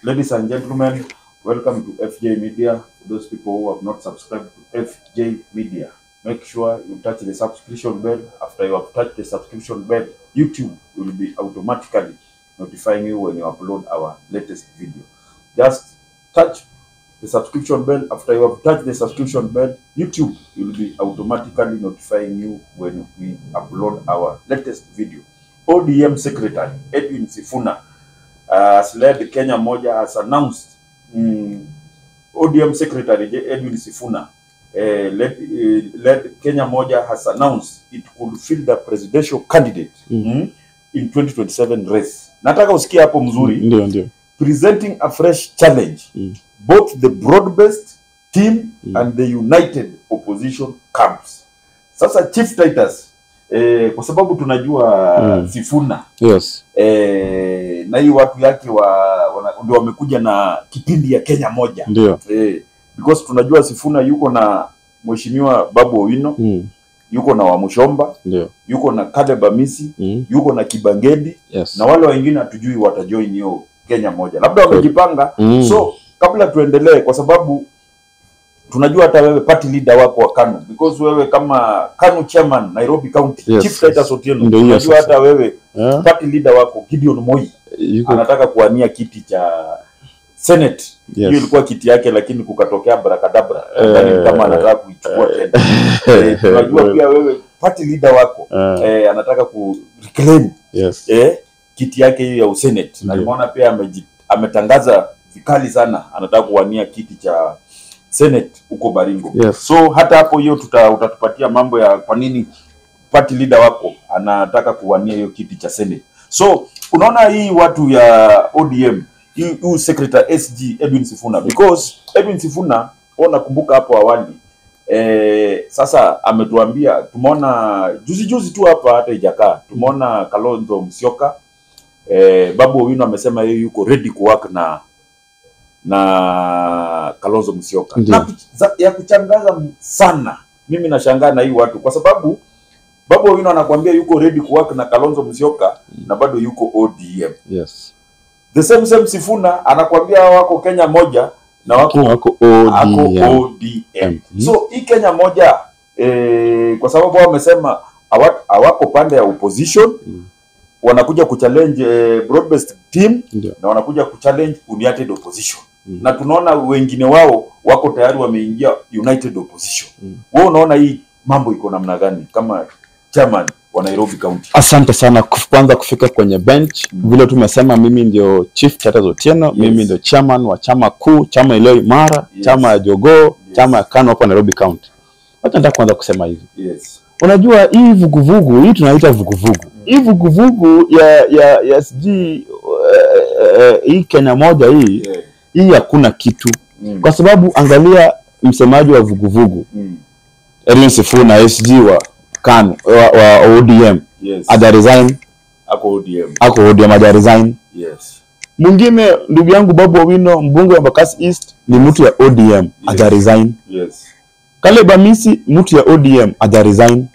Ladies and gentlemen, welcome to FJ Media. For those people who have not subscribed to FJ Media, make sure you touch the subscription bell. After you have touched the subscription bell, YouTube will be automatically notifying you when you upload our latest video. Just touch the subscription bell. After you have touched the subscription bell, YouTube will be automatically notifying you when we upload our latest video. ODM Secretary Edwin Sifuna has led Kenya Moja has announced ODM Secretary Edwin Sifuna led Kenya Moja has announced it could field the presidential candidate in 2027 race. Nataka usikie hapo mzuri. Ndio, ndio. Presenting a fresh challenge both the broad-based team and the united opposition camps. Sasa Chief Titus, kwa sababu tunajua Sifuna na hii watu yake ndio wamekuja na kipindi ya Kenya Moja. Ndio. Because tunajua Sifuna yuko na Mheshimiwa Babu Owino, yuko na Wamuchomba, yuko na Caleb Amisi, yuko na Kibagendi, na wale wengine hatujui watajoin hiyo Kenya Moja. Labda wamejipanga. So kabla tuendelee, kwa sababu tunajua hata wewe party leader wako wa KANU, because wewe kama KANU chairman Nairobi County, Chief Titus Otieno, tunajua hata wewe party leader wako Gideon Moi anataka kuwania kiti cha Senate. Hiyo ilikuwa kiti yake, lakini kukatokea brakadabra, ndani kama anataka kuichukua tena. Tunajua pia wewe party leader wako anataka ku reclaim kiti yake hiyo ya Senate. Na nimeona pia ametangaza vikali sana anataka kuwania kiti cha Senate huko Baringo. So hata hapo hiyo utatupatia mambo ya kwa nini party leader wako anataka kuwania hiyo kiti cha Senate. So unaona hii watu ya ODM, hii Secretary SG Edwin Sifuna, because Edwin Sifuna unakumbuka hapo awali sasa ametuambia, tumeona juzi juzi tu hapa hata ijakaa, tumeona Kalonzo Musyoka, Babu Owino amesema yeye yuko ready ku work na Kalonzo Musyoka. Na ya kuchangaza sana, mimi nashangaa na hii watu, kwa sababu Babu Owino anakuambia yuko ready ku work na Kalonzo Musyoka na bado yuko ODM. The same Sifuna anakuambia wako Kenya Moja na wako ODM. So hii Kenya Moja kwa sababu wao wamesema hawako pande ya opposition, wanakuja kuchallenge broad-based team na wanakuja kuchallenge united opposition. Na tunaona wengine wao wako tayari wameingia united opposition. Wewe unaona hii mambo iko namna gani kama chairman wa Nairobi County? Asante sana kwanza kufika kwenye bench. Vile tumesema mimi ndio Chief Titus Otieno, mimi ndio chairman wa chama kuu, chama iliyo imara, chama ya Jogoo, chama ya KANU hapa Nairobi County. Wacha nataka kwanza kusema hivi. Unajua hii vuguvugu, hii tunaita vuguvugu. Hii vuguvugu ya SG hii Kenya Moja hii, hii hakuna kitu. Kwa sababu angalia msemaji wa vuguvugu. Edwin Sifuna SG wa KANU wa ODM. Aja resign. Ako ODM. Ako ODM aja resign. Mwingine ndugu yangu Babu Owino, mbunge wa Embakasi East, ni mtu ya ODM, aja resign. Caleb Amisi mtu ya ODM, aja resign.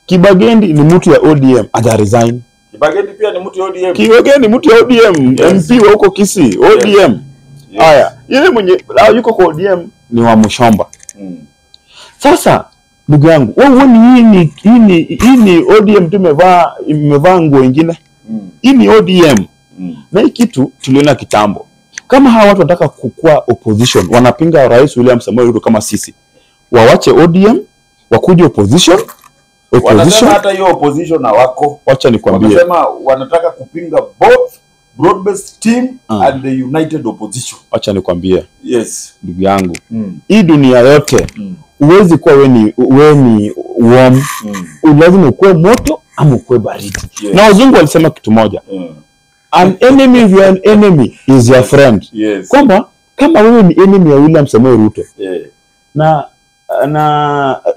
Kibagendi ni mtu ya ODM, aja resign. Kibagendi pia ni mtu ya ODM. Kibagendi mtu ya ODM, MP wa huko Kisii, ODM. Haya, yule mwenye yuko kwa ODM ni wa Muchomba. Sasa ndugu yangu, wewe hii ni ODM tu imevaa nguo nyingine. Hii ni ODM. Na hii kitu tuliona kitambo. Kama hawa watu wanataka kukua opposition, wanapinga Rais William Samoei Ruto kama sisi, wawache ODM, wakuje opposition. Wanasema hata hiyo opposition na wako. Wacha nikwambie. Wanasema wanataka kupinga both broad-based team and the united opposition. Wacha nikwambie. Ndugu yangu. Hii dunia yote huwezi kuwa wewe ni warm. Lazima ukuwe moto ama ukuwe baridi. Na wazungu walisema kitu moja. An enemy of your enemy is your friend. Kwamba kama wewe ni enemy ya William Samoei Ruto na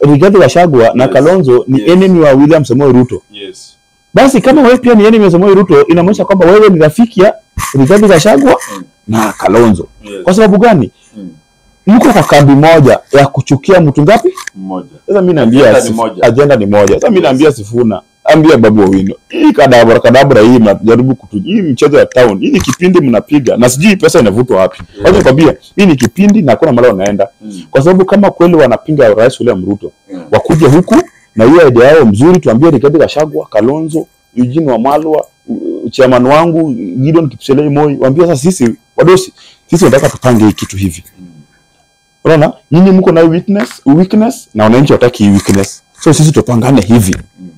Rigathi Gachagua na Kalonzo ni enemy wa William Samoei Ruto. Basi kama wewe pia ni enemy wa Samoei Ruto, inamaanisha kwamba wewe ni rafiki ya Rigathi Gachagua na Kalonzo. Kwa sababu gani? Mko kwa kambi moja ya kuchukia mtu ngapi? Mmoja. Sasa mimi naambia agenda ni moja. Sasa mimi naambia Sifuna, Ambia Babu Owino, hii kadabra hii mnajaribu hii mchezo ya town, hii ni kipindi mnapiga na sijui pesa inavutwa wapi. Wacha nikwambie, hii ni kipindi na hakuna mahali wanaenda. Kwa sababu kama kweli wanapinga Rais William Ruto, wakuje huku na hiyo idea yao mzuri, tuambie Rigathi Gachagua, Kalonzo, Eugene Wamalwa, chairman wangu Gideon Kipselei Moi, waambie sasa sisi wadosi, sisi tunataka tupange hii kitu hivi. Unaona? Nyinyi mko na weakness na wananchi wataki weakness. So sisi tupangane hivi.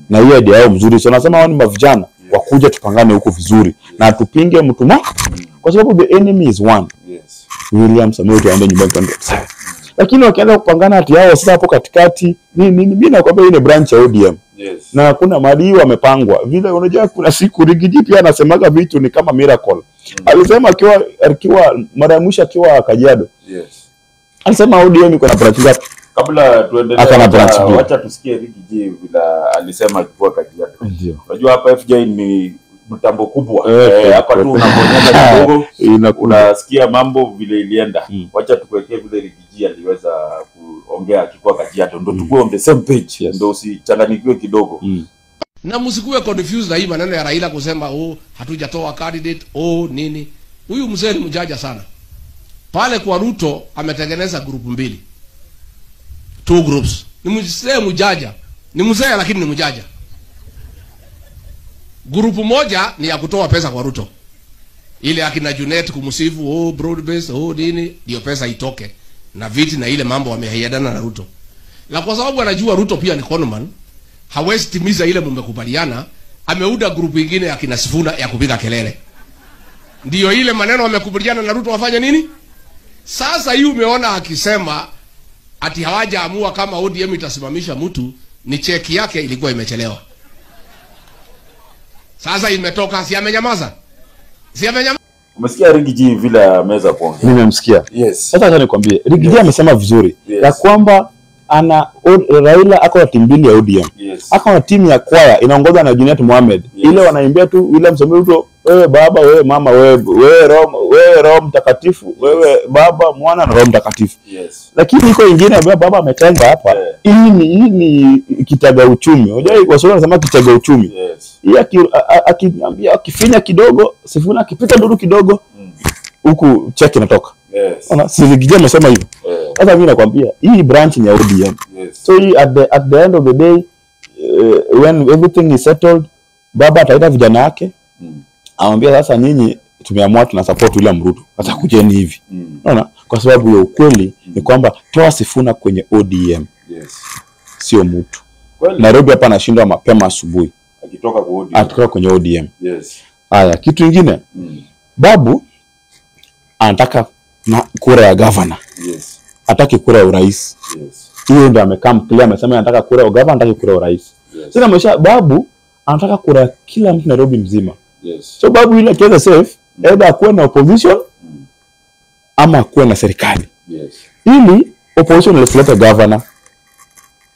Na hiyo idea yao mzuri. So nasema wao ni mavijana, wakuja tupangane huko vizuri na tupinge mtu mmoja. Kwa sababu the enemy is one. Yes. William Samoei tuende nyumbani tuende. Lakini wakianza kupangana hati yao sasa hapo katikati, nini mimi nakwambia hii ni branch ya ODM. Yes. Na hakuna mali wamepangwa. Vile unajua kuna siku Rigiji pia anasemaga vitu ni kama miracle. Alisema akiwa mara ya mwisho akiwa Kajiado. Yes. Alisema ODM iko na branch ngapi? Kabla tuendelee, wacha tusikie Rigiji vile alisema akiwa Kajiado. Ndio. Unajua hapa FJ ni mtambo kubwa. Hapa tu unabonyeza kidogo unasikia mambo vile ilienda. Wacha tukuwekee vile Rigiji aliweza kuongea akikuwa Kajiado, ndio tukue on the same page. Yes. Ndio usichanganyikiwe kidogo. Na msikuwe confused na hii maneno ya Raila kusema oh hatujatoa candidate oh nini. Huyu mzee ni mjanja sana. Pale kwa Ruto ametengeneza group mbili. Two groups. Ni mzee mjanja. Ni mzee lakini ni mjanja. Group moja ni ya kutoa pesa kwa Ruto. Ile akina Junet kumsifu, oh broad base, oh nini, ndio pesa itoke. Na viti na ile mambo wameahidiana na Ruto. Na kwa sababu anajua Ruto pia ni conman, hawezi timiza ile mmekubaliana, ameuda group nyingine akina Sifuna ya kupiga kelele. Ndio ile maneno wamekubaliana na Ruto wafanye nini? Sasa hii umeona akisema ati hawajaamua kama ODM itasimamisha mtu, ni cheki yake ilikuwa imechelewa. Sasa imetoka, si amenyamaza? Si amenyamaza? Umesikia Rigiji vile ameweza kuongea? Nimemsikia. Yes. Sasa acha nikwambie, Rigiji amesema vizuri ya kwamba ana Raila ako na timu mbili ya ODM. Yes. Ako na timu ya kwaya inaongozwa na Junet Mohamed. Yes. Ile wanaimbia tu William Samoei Ruto, wewe baba, wewe mama, wewe Roho, wewe Roho Mtakatifu, wewe baba, mwana na Roho Mtakatifu. Yes. Lakini iko ingine ambayo baba ametenga hapa. Hii ni kitaga uchumi. Unajua kwa sababu wanasema kitaga uchumi. Yes. Hii akiambia akifinya kidogo, Sifuna akipita nduru kidogo, huku cheki inatoka. Yes. Ona, si Rigiji amesema hivyo. Sasa mimi nakwambia hii branch ni ya ODM. Yes. So hii at the end of the day when everything is settled, baba ataita vijana yake. Amwambia sasa nyinyi tumeamua tuna support William Ruto. Sasa kujeni hivi. Unaona? Kwa sababu ya ukweli ni kwamba toa Sifuna kwenye ODM. Yes. Sio mtu. Kweli. Nairobi hapa anashindwa mapema asubuhi. Akitoka kwa ODM. Akitoka kwenye ODM. Yes. Haya, kitu kingine. Babu anataka na kura ya governor. Yes. Hataki kura ya urais. Yes. Hiyo ndio amekaa clear, amesema anataka kura ya governor, hataki kura ya urais. Yes. Sasa maisha babu anataka kura ya kila mtu Nairobi mzima. Yes. So babu ile akiweza safe, either akuwe na opposition ama akuwe na serikali. Yes. Ili opposition isilete governor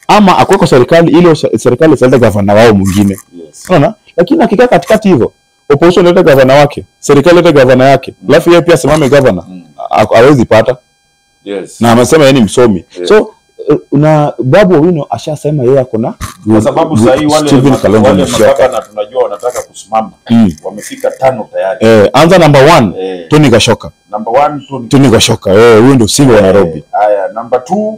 ama akuwe kwa serikali ili serikali isilete governor wao mwingine. Yes. Unaona? Lakini akikaa katikati hivyo, opposition ilete governor wake, serikali ilete governor yake, alafu yeye pia asimame governor, hawezi pata. Yes. Na amesema yeye ni msomi. Yes. So na Babu Owino ashasema yeye ako na, kwa sababu sasa hii wale magavana tunajua wanataka kusimama. Wamefika 5 tayari. Anza number 1 Tony Gashoka. Number 1 Tony Gashoka. Huyo ndio single wa Nairobi. Haya, number 2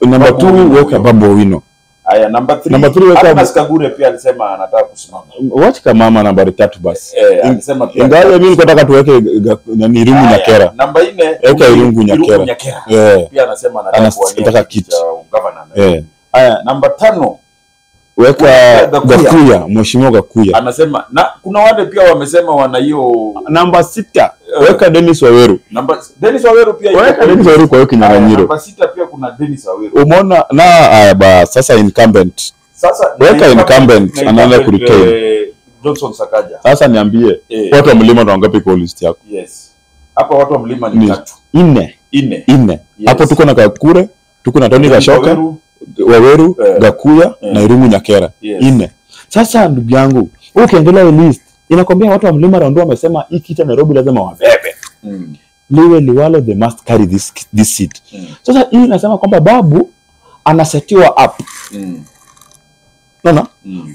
Number 2 weka Babu Owino. Haya, number 3. Number 3 weka Agnes Kagure pia alisema anataka kusimama. Wacha kama mama nambari 3 basi. Alisema pia. Ingawa mimi nilikuwa nataka tuweke nani Irungu Nyakera. Namba 4 weka Irungu Nyakera. Pia anasema anataka kiti cha governor. Haya, namba 5 weka Gakuya, Mheshimiwa Gakuya. Anasema na kuna wale pia wamesema wana hiyo. Namba 6 weka Dennis Waweru. Namba Dennis Waweru pia weka Dennis Waweru kwa hiyo kinyang'anyiro. Namba 6 pia kuna Dennis Waweru. Umeona na haya ba sasa incumbent. Sasa weka incumbent anaanza kuretain Johnson Sakaja. Sasa niambie watu wa mlima ndio wangapi kwa list yako? Yes. Hapa watu wa mlima ni 3. 4. 4. Hapo tuko na Kakure, tuko na Tony Gashoka, Waweru, Gakuya na Irungu Nyakera. 4. Sasa ndugu yangu, ukiangalia list inakwambia watu wa mlima round wamesema hii kiti Nairobi lazima wabebe. Liwe liwalo, they must carry this seat. Sasa hii inasema kwamba babu anasetiwa up. Unaona?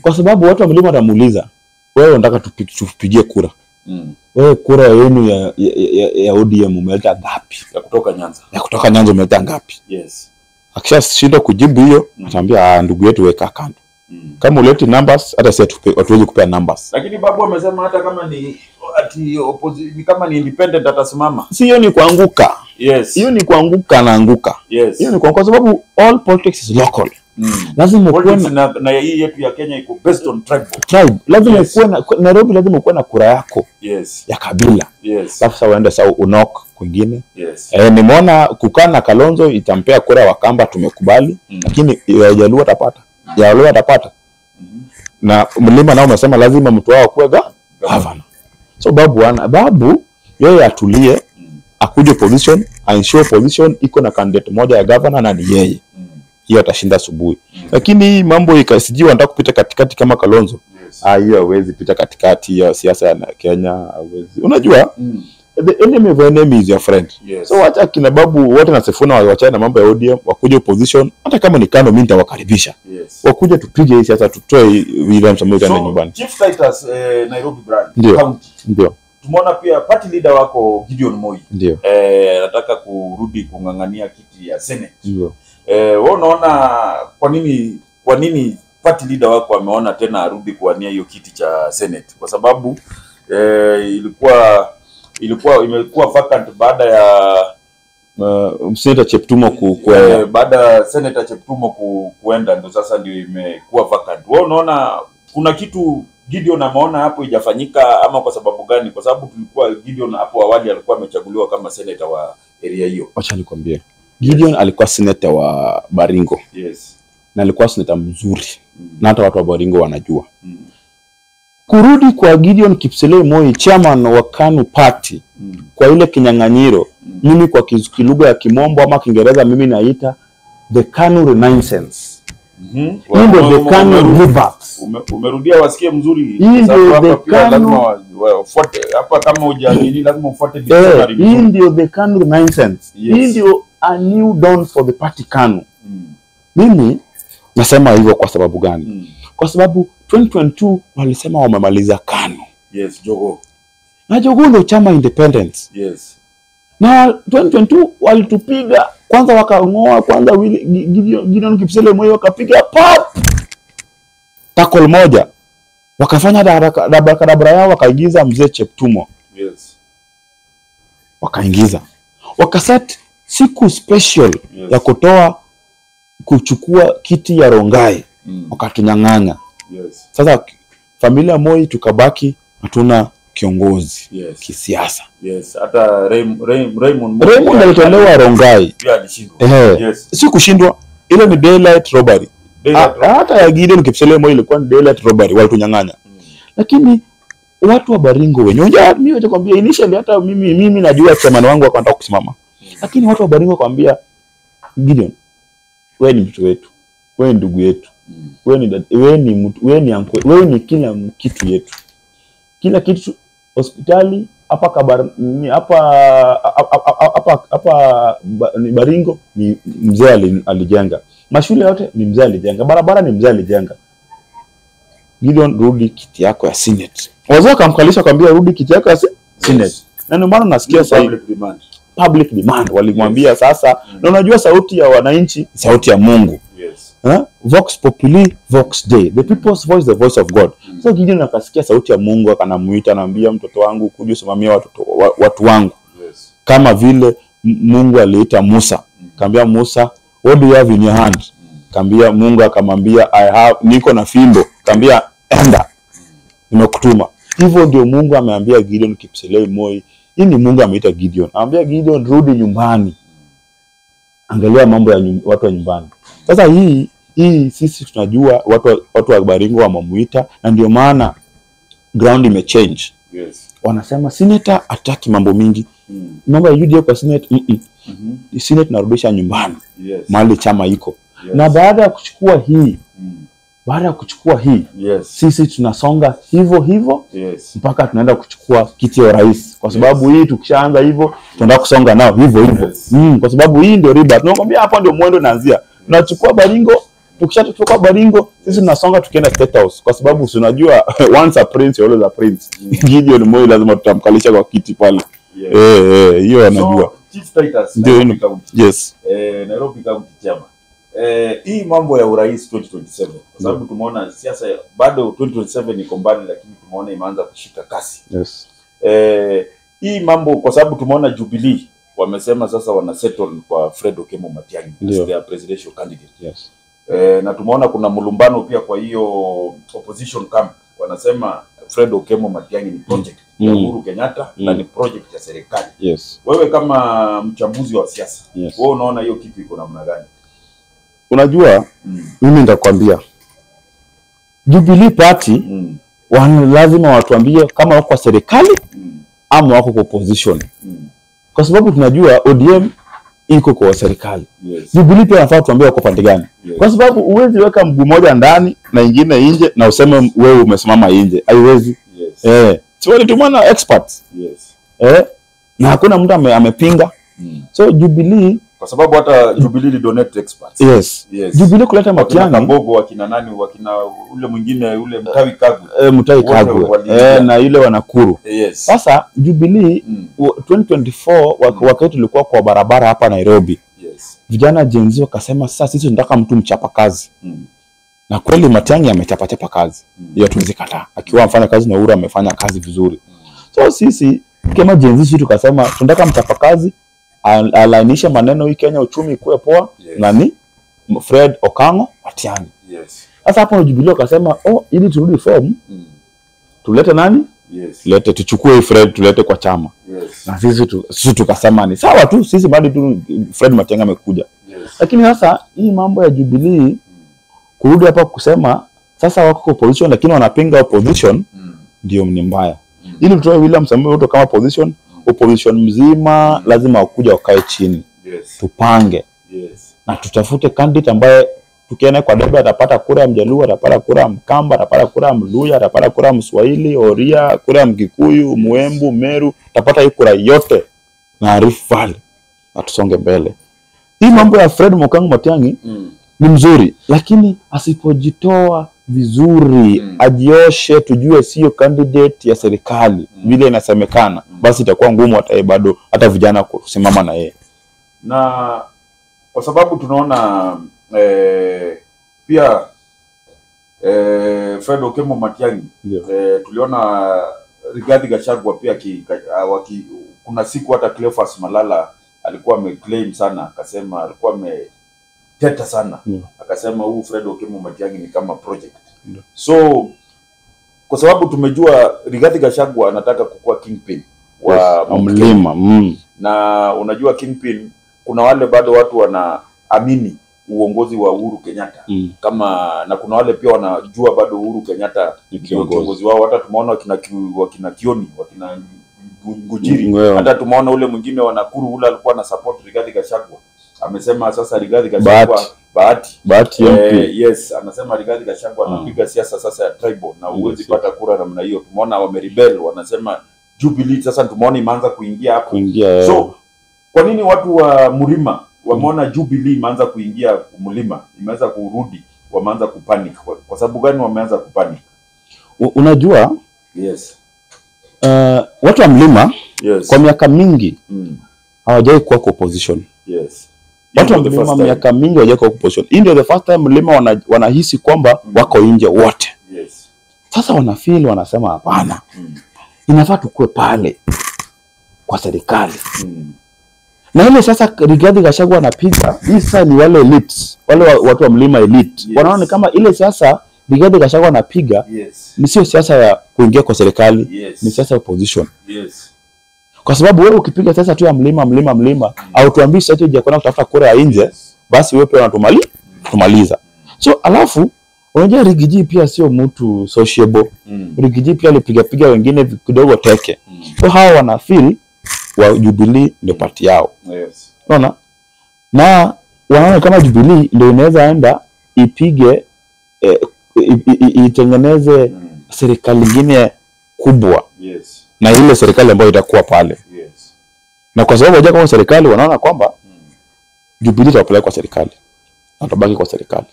Kwa sababu watu wa mlima watamuuliza, wewe unataka tupigie kura. Wewe kura yenu ya ODM umeleta ngapi? Ya kutoka Nyanza. Ya kutoka Nyanza umeleta ngapi? Yes. Akishashindwa kujibu hiyo, ataambia ndugu yetu weka kando. Kama uleti numbers, hata sisi hatuwezi kupea numbers. Lakini babu amesema hata kama ni ati opposition, kama ni independent atasimama. Si hiyo ni kuanguka. Yes. Hiyo ni kuanguka na anguka. Yes. Hiyo ni kwa sababu all politics is local. Lazima ukuwe na hii yetu ya Kenya iko based on tribe. Lazima ukuwe na Nairobi, lazima ukuwe na kura yako. Yes. Ya kabila. Yes. Alafu sasa uende sasa unok kwingine. Yes. Nimeona kukaa na Kalonzo itampea kura Wakamba, tumekubali. Lakini ya Jaluo atapata. Ya Waluo atapata. Na mlima nao umesema lazima mtu wao kuwe governor. So babu yeye atulie, akuje position, ensure position iko na candidate moja ya governor na ni yeye. Hiyo atashinda asubuhi. Lakini hii mambo ikasiji wanataka kupita katikati kama Kalonzo. Yes. Hiyo hawezi pita katikati ya siasa ya Kenya, hawezi. Unajua? The enemy of enemy is your friend. Yes. So wacha kina babu wote na Sifuna waachane na mambo ya ODM, wakuje opposition, hata kama ni kando mimi nitawakaribisha. Yes. Wakuje tupige hii siasa, tutoe William Samoei Ruto nyumbani. Chief Titus, Nairobi brand County. Ndio. Tumeona pia party leader wako Gideon Moi. Ndio. Anataka kurudi kungangania kiti ya Senate. Ndio. Wewe unaona kwa nini party leader wako ameona tena arudi kuwania hiyo kiti cha Senate? Kwa sababu imekuwa vacant baada ya Senator Cheptumo kuenda. Baada ya Senator Cheptumo kuenda ndio sasa ndio imekuwa vacant. Wewe unaona kuna kitu Gideon ameona hapo ijafanyika ama kwa sababu gani? Kwa sababu tulikuwa Gideon hapo awali alikuwa amechaguliwa kama senator wa area hiyo. Acha nikwambie. Gideon alikuwa senator wa Baringo. Yes. Na alikuwa senator mzuri. Na hata watu wa Baringo wanajua. Kurudi kwa Gideon Kipselei Moi, chairman wa KANU Party, kwa ile kinyang'anyiro, mimi kwa kilugha ya Kimombo ama Kiingereza mimi naita the KANU Renaissance. Hii ndio the KANU rebirth. Umerudia wasikie mzuri. Hii ndio the KANU, wafuate hapa kama hujaamini lazima ufuate dictionary. Hii ndio the KANU Renaissance. Hii ndio a new dawn for the party KANU. Mimi nasema hivyo kwa sababu gani? Kwa sababu 2022 walisema wamemaliza KANU. Yes, Jogoo. Na Jogoo ndio chama independence. Yes. Na 2022 walitupiga kwanza, wakangoa kwanza Gideon Kipselei Moi, wakapiga pop tackle moja. Wakafanya dabra yao, wakaingiza mzee Cheptumo. Yes. Wakaingiza. Wakaset siku special ya kutoa kuchukua kiti ya Rongai. Wakatunyang'anya. Yes. Sasa familia Moi tukabaki hatuna kiongozi kisiasa. Yes, hata Raymond alitolewa Rongai. Pia alishindwa. Yes. Si kushindwa, ile ni daylight robbery. Hata ya Gideon Kipselei Moi ilikuwa ni daylight robbery, walitunyang'anya. Lakini watu wa Baringo wenyewe, mimi nitakwambia initially hata mimi najua chairman wangu akaanza kusimama. Lakini watu wa Baringo wakamwambia Gideon, wewe ni mtu wetu. Wewe ni ndugu yetu. Wewe ni mtu, wewe ni uncle, wewe ni kila kitu yetu. Kila kitu, hospitali hapa hapa ni Baringo ni mzee alijenga. Mashule yote ni mzee alijenga. Barabara ni mzee alijenga. Gideon, rudi kiti yako ya Senate. Wazee wakamkalisha akamwambia rudi kiti yako ya Senate. Yes. Na ndio maana nasikia sasa public demand. Public demand walimwambia sasa. Na unajua sauti ya wananchi, sauti ya Mungu. Yes. Vox populi vox dei, the people's voice, the voice of God. So Gideon akasikia sauti ya Mungu, akanamuita, anamwambia mtoto wangu kuja usimamie watu wangu. Yes. Kama vile Mungu aliita Musa. Akamwambia Musa, what do you have in your hand? Akamwambia Mungu akamwambia I have, niko na fimbo. Akamwambia enda. Nimekutuma. Hivyo ndio Mungu ameambia Gideon Kipselei Moi. Hii ni Mungu ameita Gideon. Anamwambia Gideon rudi nyumbani. Angalia mambo ya watu wa nyumbani. Sasa hii sisi tunajua watu wa Baringo wamemuita, na ndio maana ground imechange. Yes. Wanasema senator hataki mambo mingi. Mambo ya UDA kwa senate, Senate narudisha nyumbani. Yes. Mahali chama iko. Yes. Na baada ya kuchukua hii, yes, sisi tunasonga hivyo hivyo, yes, mpaka tunaenda kuchukua kiti ya rais. Kwa sababu hii tukishaanza hivyo tunaenda kusonga nao hivyo hivyo. Yes. Kwa sababu hii ndio riba. Tunakwambia hapa ndio mwendo unaanzia. Tunachukua Baringo, Tukishatoka Baringo sisi tunasonga tukienda State House, kwa sababu si unajua once a prince always a prince. Gideon Moi lazima tutamkalisha kwa kiti pale. Hiyo anajua. So, Chief Titus, Nairobi County. Yes. Nairobi County chama. Hii mambo ya urais 2027 kwa sababu tumeona siasa bado 2027 iko mbali, lakini tumeona imeanza kushika kasi. Yes. Hii mambo kwa sababu tumeona Jubilee wamesema sasa wana settle kwa Fred Okemo Matiang'i as their presidential candidate. Yes. Na tumeona kuna mlumbano pia kwa hiyo opposition camp, wanasema Fred Okemo Matiang'i ni project ya Uhuru Kenyatta na ni project ya serikali. Yes. Wewe kama mchambuzi wa siasa, yes, wewe unaona hiyo kitu iko namna gani? Unajua, mimi nitakwambia Jubilee Party lazima watuambie kama wako kwa serikali ama wako kwa opposition. Kwa sababu tunajua ODM iko kwa serikali. Yes. Jubilee pia wanafaa tuambie wako pande gani. Yes. Kwa sababu huwezi weka mguu mmoja ndani na ingine nje na useme wewe umesimama nje. Haiwezi. Yes. Si walitumana experts. Yes. Na hakuna mtu amepinga. So Jubilee, kwa sababu hata Jubilee li donate experts. Yes. Yes. Jubilee kuleta Matiang'i, Kabogo, wakina nani, wakina ule mwingine ule Mutahi Kagwe. Mutahi Kagwe. Na yule wa Nakuru. Yes. Sasa Jubilee 2024 wakati tulikuwa kwa barabara hapa Nairobi. Yes. Vijana Gen Z wakasema sasa sisi tunataka mtu mchapa kazi. Na kweli Matiang'i amechapa chapa kazi. Hiyo tuwezi kataa. Akiwa amfanya kazi na Uhuru amefanya kazi vizuri. So sisi kama Gen Z tukasema tunataka mchapa kazi, alainisha maneno hii Kenya uchumi ikuwe poa. Yes. Nani? Fred Okango Matiang'i. Yes. Sasa hapo Jubilee wakasema ili turudi form tulete nani? Yes. Tulete, tuchukue Fred tulete kwa chama. Yes. Na sisi tukasema ni sawa tu, sisi bado tu Fred Matiang'i amekuja. Yes. Lakini sasa hii mambo ya Jubilee kurudi hapa kusema sasa wako kwa opposition lakini wanapinga opposition ndio ni mbaya. Ili tutoe William Samoei Ruto kama opposition, opposition mzima lazima wakuja wakae chini. Yes. Tupange. Yes. Na tutafute candidate ambaye tukienda kwa debe atapata kura ya Mjaluo, atapata kura ya Mkamba, atapata kura ya Mluya, atapata kura ya Mswahili, Oria, kura ya Mkikuyu, Muembu, Meru, atapata hii kura yote na Rift Valley. Na tusonge mbele. Hii mambo ya Fred Okengo Matiang'i ni mzuri, lakini asipojitoa vizuri, ajioshe, tujue sio candidate ya serikali vile inasemekana, basi itakuwa ngumu hata yeye bado hata vijana kusimama na yeye. Na kwa sababu tunaona pia Fred Okemo Matiang'i, tuliona Rigathi Gachagua pia kuna siku hata Cleophas Malala alikuwa ameclaim sana, akasema alikuwa ameteta sana. Akasema huu Fred Okemo Matiang'i ni kama project. So kwa sababu tumejua Rigathi Gachagua anataka kukua kingpin wa mlima. Na unajua kingpin, kuna wale bado watu wanaamini uongozi wa Uhuru Kenyatta kama, na kuna wale pia wanajua bado Uhuru Kenyatta ni kiongozi wao. Hata tumeona wakina Kioni, wakina Ngujiri, hata tumeona ule mwingine wa Nakuru ule alikuwa na support Rigathi Gachagua. Amesema sasa Rigathi Gachagua Bahati MP. Yes, anasema Rigathi Gachagua anapiga siasa sasa ya tribal na huwezi pata kura namna hiyo. Tumeona wamerebel, wanasema Jubilee sasa tumeona imeanza kuingia hapo. So kwa nini watu wa mlima wameona Jubilee imeanza kuingia mlima, imeanza kurudi, wameanza kupanic? Kwa sababu gani wameanza kupanic? Unajua? Yes. Watu wa mlima, yes, kwa miaka mingi hawajawahi kuwa kwa opposition. Yes. Watu wa mlima miaka mingi hawajawahi kuwa kwa opposition. Hii ndio the first time mlima wanahisi kwamba wako nje wote. Yes. Sasa wanafeel, wanasema hapana. Inafaa tukue pale kwa serikali. Na ile sasa Rigathi Gachagua anapiga, hii sasa ni wale elites, wale watu wa mlima elite. Yes. Wanaona kama ile sasa Rigathi Gachagua anapiga, yes, ni sio siasa ya kuingia kwa serikali, yes, ni siasa ya opposition. Yes. Kwa sababu wewe ukipiga siasa tu ya mlima mlima mlima, au tuambii strategy ya kwenda kutafuta kura ya nje, yes, basi wewe pia unatumaliza. So alafu unajua Rigiji pia sio mtu sociable. Rigiji pia alipiga piga wengine kidogo teke. So hawa wana feel wa Jubilee ndio party yao. Yes. Unaona? Na wanaona kama Jubilee ndio inaweza enda ipige itengeneze serikali nyingine kubwa. Yes. Na ile serikali ambayo itakuwa pale. Yes. Na kwa sababu hawajakuwa kwa serikali wanaona kwamba Jubilee itapeleka kwa serikali. Na tabaki kwa serikali.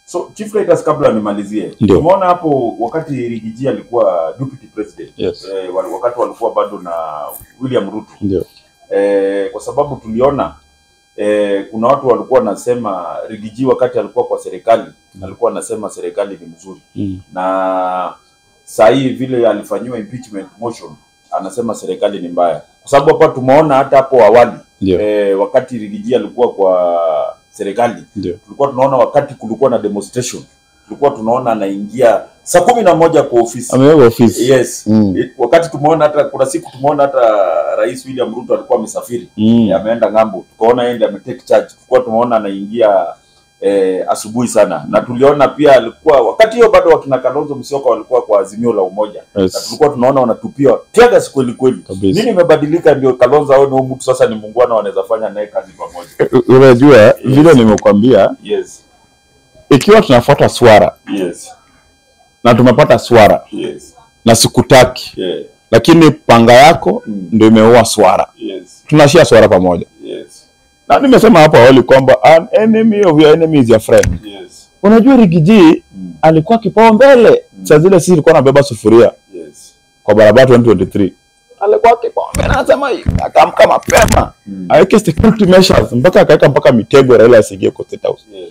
So Chief Titus, kabla nimalizie, tumeona hapo wakati Riggy G alikuwa deputy president. Yes. Wakati walikuwa bado na William Ruto. Ndio. Kwa sababu tuliona kuna watu walikuwa wanasema Riggy G wakati alikuwa kwa serikali alikuwa anasema serikali ni mzuri. Na saa hii vile alifanyiwa impeachment motion anasema serikali ni mbaya. Kwa sababu hapa tumeona hata hapo awali wakati Riggy G alikuwa kwa serikali, tulikuwa tunaona wakati kulikuwa na demonstration, tulikuwa tunaona anaingia saa 11 kwa ofisi. Ameweka ofisi. Yes. Wakati tumeona hata kuna siku tumeona hata Rais William Ruto alikuwa amesafiri, ameenda ng'ambo, tukaona yeye ndiye ametake charge. Tulikuwa tumeona anaingia asubuhi sana. Na tuliona pia alikuwa wakati hiyo bado wakina Kalonzo Musyoka walikuwa kwa Azimio la Umoja. Yes. Na tulikuwa tunaona wanatupia tear gas kweli kweli. Nini imebadilika ndio Kalonzo aone huyu mtu sasa ni muungwana, wanaweza fanya naye kazi pamoja? Unajua vile nimekuambia, yes, ikiwa tunafuata swara, yes, na tumepata swara, yes, na sikutaki, yeah, lakini panga yako ndio imeua swara, yes, tunashia swara pamoja. Yes. Na nimesema hapo awali kwamba an enemy of your enemy is your friend. Yes. Unajua Riggy G alikuwa kipaumbele. Saa zile sisi tulikuwa tunabeba sufuria. Yes. Kwa barabara 2023. Alikuwa kipaumbele, anasema akaamka mapema. Aweke security measures mpaka akaweka mpaka mitego Raila asiingie kwa State House. Yes.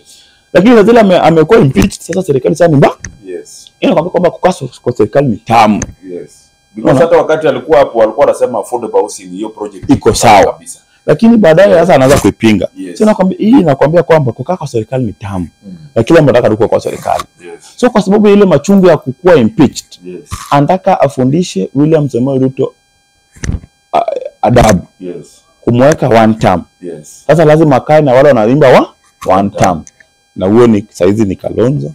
Lakini saa zile amekuwa impeached, sasa serikali sasa ni mbaya. Yes. Inakwambia kwamba kukaa kwa serikali ni tamu. Yes. Because hata wakati alikuwa hapo alikuwa anasema affordable housing hiyo project iko sawa kabisa. Lakini baadaye sasa anaanza kuipinga. Yes. Sio, nakwambia hii inakwambia kwamba kukaa kwa serikali ni tamu. Na kila mtu anataka kukaa kwa serikali. Yes. So kwa sababu ile machungu ya kukua impeached, yes, anataka afundishe William Samoei Ruto adabu. Yes. Kumweka one term. Yes. Sasa lazima akae na wale wanaimba wa one term. Na huo ni saizi ni Kalonzo,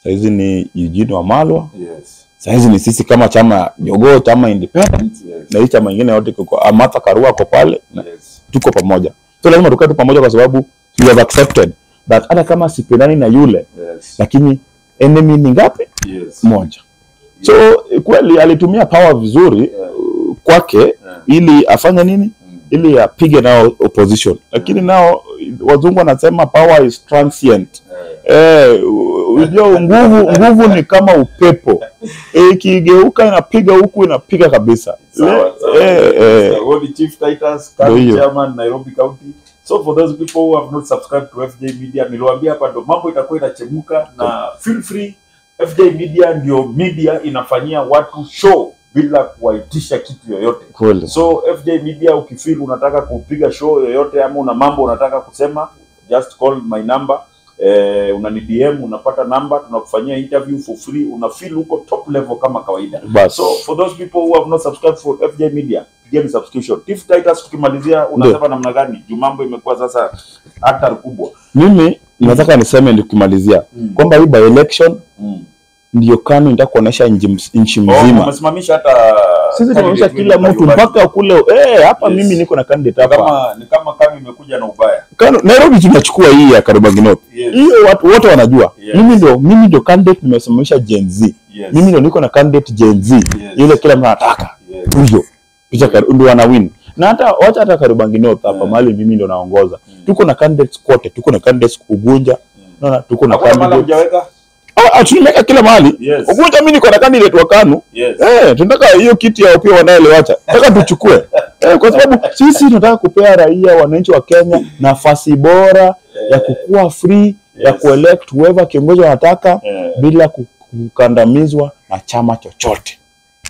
saizi ni Eugene Wamalwa. Yes. Saizi ni sisi kama chama Jogoo, chama Independent. Yes. Na hii chama nyingine yote iko Martha Karua kwa pale. Yes. Tuko pamoja. So lazima tukae tu pamoja kwa sababu we have accepted that hata kama sipendani na yule, yes, lakini enemy ni ngapi? Yes. Moja. Yes. So kweli alitumia power vizuri, yeah, kwake, yeah, ili afanye nini? Ili apige nao opposition. Lakini nao wazungu wanasema power is transient. Unajua nguvu ni kama upepo. Ikigeuka inapiga huku inapiga kabisa. Sawa, sawa. Chief Titus, County Chairman, Nairobi County. So for those people who have not subscribed to FJ Media, niliwaambia hapa ndo mambo itakuwa inachemuka, na feel free. FJ Media ndio media inafanyia watu show bila kuwaitisha kitu yoyote. Cool. So FJ Media ukifeel unataka kupiga show yoyote ama una mambo unataka kusema, just call my number. Unani DM, unapata number, tunakufanyia interview for free, una feel huko top level kama kawaida. Bas. So for those people who have not subscribed for FJ Media, pigeni subscription. Chief Titus, tukimalizia unasema namna gani? Juu mambo imekuwa sasa hatari kubwa. Mimi nataka niseme nikimalizia kwamba hii by election ndio KANU inataka kuonesha nchi mzima. Tumesimamisha hata sisi tumesimamisha kila mtu mpaka kule hapa. Yes. Mimi niko na candidate hapa. Kama ni kama KANU imekuja na ubaya. KANU Nairobi tunachukua hii ya Kariobangi North. Hiyo Yes. watu wote wanajua. Yes. Mimi ndio candidate nimesimamisha Gen Z. Yes. Mimi ndio niko na candidate Gen Z. Yes. Ile kila mtu anataka. Huyo. Picha ndio wana win. Na hata wacha hata Kariobangi North hapa mahali mimi ndio naongoza. Tuko na candidates kote, tuko na candidates Ugunja. Unaona tuko na candidates. Tunaweka kila mahali. Yes. Ugunja mimi niko na candidate wa KANU. Yes. Tunataka hiyo kiti ya pia wanaelewacha. Nataka tuchukue. Kwa sababu sisi tunataka kupea raia wananchi wa Kenya nafasi bora ya kukua free, Yes. ya kuelect whoever kiongozi wanataka bila kukandamizwa na chama chochote.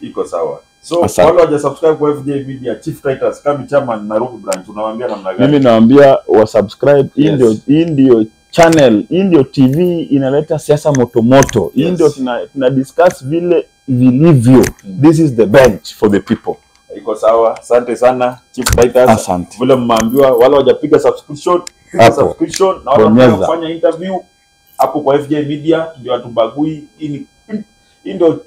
Iko sawa. So Asante. wale waja subscribe kwa FJ Media, Chief Titus kama chairman Nairobi branch, unawaambia namna gani? Mimi nawaambia wa subscribe. Hii Yes. ndio hii ndio channel, hii ndio TV inaleta siasa moto moto. Hii Yes. ndio tuna discuss vile vilivyo. This is the bench for the people. Iko sawa. Asante sana Chief Titus. Asante. Vile mmeambiwa wale hawajapiga subscription, piga subscription, na wale wanataka kufanya interview hapo kwa FJ Media ndio hatubagui. Hii ndio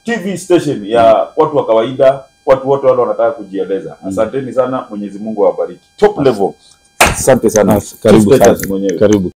TV station ya watu wa kawaida, watu wote wale wanataka kujieleza. Asanteni sana, Mwenyezi Mungu awabariki. Top level. Asante sana. Karibu Chief Titus sana. mwenyewe. Karibu.